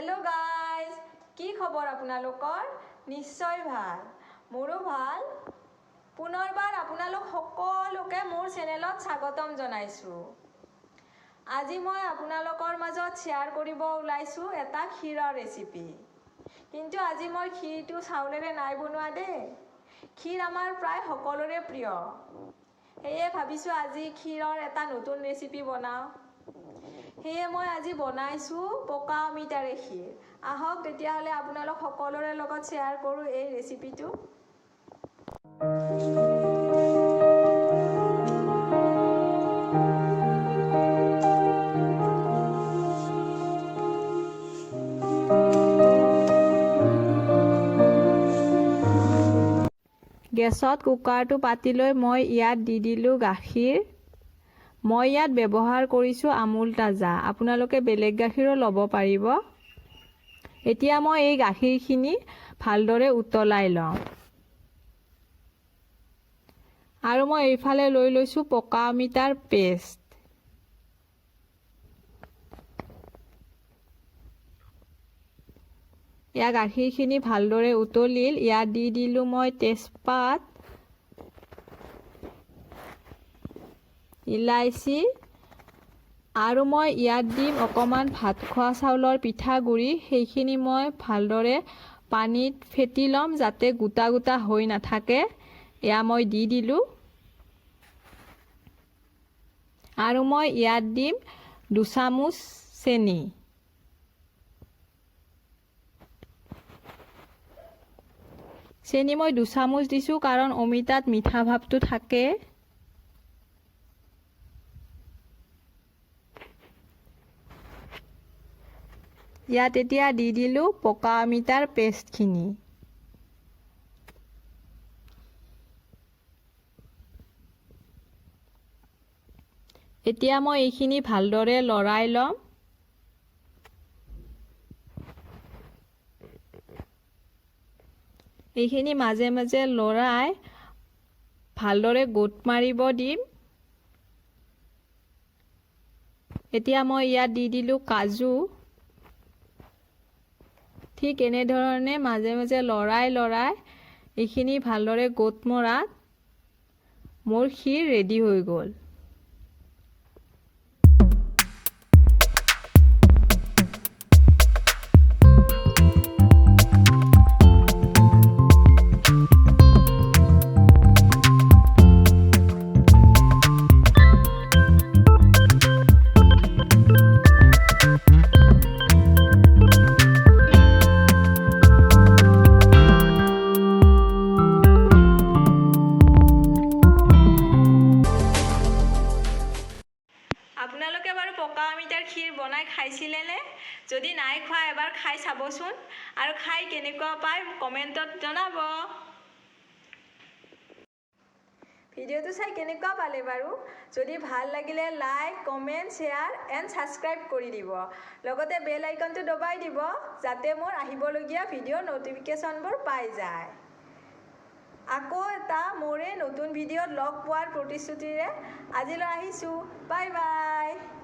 Hello' guys, কি খবৰ আপোনালোকৰ? নিশ্চয় ভাল, মোৰো ভাল। পুনৰবাৰ আপোনালোক সকলোকে মোৰ চেনেলত স্বাগতম জনাইছোঁ। আজি মই আপোনালোকৰ মাজত শ্বেয়াৰ কৰিব ওলাইছোঁ এটা ক্ষীৰৰ ৰেচিপি। কিন্তু আজি মই ক্ষীৰটো চাউলেৰে নাই বনোৱা দেই। ক্ষীৰ আমাৰ প্ৰায় সকলোৰে প্ৰিয়, সেয়ে ভাবিছোঁ আজি ক্ষীৰৰ এটা নতুন ৰেচিপি বনাওঁ। সেয়ে মই আজি বনাইছোঁ পকা অমিতাৰে ক্ষীৰ। আহক তেতিয়াহ'লে আপোনালোক সকলোৰে লগত শ্বেয়াৰ কৰোঁ এই ৰেচিপিটো। গেছত কুকাৰটো পাতি লৈ মই ইয়াত দি দিলোঁ গাখীৰ। মই ইয়াত ব্যৱহাৰ কৰিছোঁ আমুল তাজা, আপোনালোকে বেলেগ গাখীৰো ল'ব পাৰিব। এতিয়া মই এই গাখীৰখিনি ভালদৰে উতলাই লওঁ। আৰু মই এইফালে লৈ লৈছোঁ পকা অমিতাৰ পেষ্ট। ইয়াৰ গাখীৰখিনি ভালদৰে উতলিল, ইয়াত দি দিলোঁ মই তেজপাত, ইলাচি আৰু মই ইয়াত দিম অকণমান ভাত খোৱা চাউলৰ পিঠাগুড়ি। সেইখিনি মই ভালদৰে পানীত ফেটি ল'ম যাতে গোটা গোটা হৈ নাথাকে। এয়া মই দি দিলোঁ। আৰু মই ইয়াত দিম 2 চামুচ চেনি। চেনি মই 2 চামুচ দিছোঁ, কাৰণ অমিতাত মিঠা ভাৱটো থাকে। ইয়াত এতিয়া দি দিলোঁ পকা অমিতাৰ পেষ্টখিনি। এতিয়া মই এইখিনি ভালদৰে লৰাই ল'ম। এইখিনি মাজে মাজে লৰাই ভালদৰে গোট মাৰিব দিম। এতিয়া মই ইয়াত দি দিলোঁ কাজু। ঠিক এনেধৰণে মাজে মাজে লৰাই লৰাই এইখিনি ভালদৰে গোট মৰাত মোৰ ক্ষীৰ ৰেডি হৈ গ'ল। আপোনালোকে বাৰু পকা অমিতাৰ ক্ষীৰ বনাই খাইছিলেনে? যদি নাই খোৱা, এবাৰ খাই চাবচোন আৰু খাই কেনেকুৱা পায় কমেণ্টত জনাব। ভিডিঅ'টো চাই কেনেকুৱা পালে বাৰু? যদি ভাল লাগিলে like, comment, share and subscribe কৰি দিব। লগতে বেল আইকনটো দবাই দিব, যাতে মোৰ আহিবলগীয়া ভিডিঅ'ৰ ন'টিফিকেশ্যনবোৰ পাই যায়। আকৌ এটা মোৰে নতুন ভিডিঅ'ত লগ পোৱাৰ প্ৰতিশ্ৰুতিৰে আজিলৈ আহিছোঁ। Bye bye.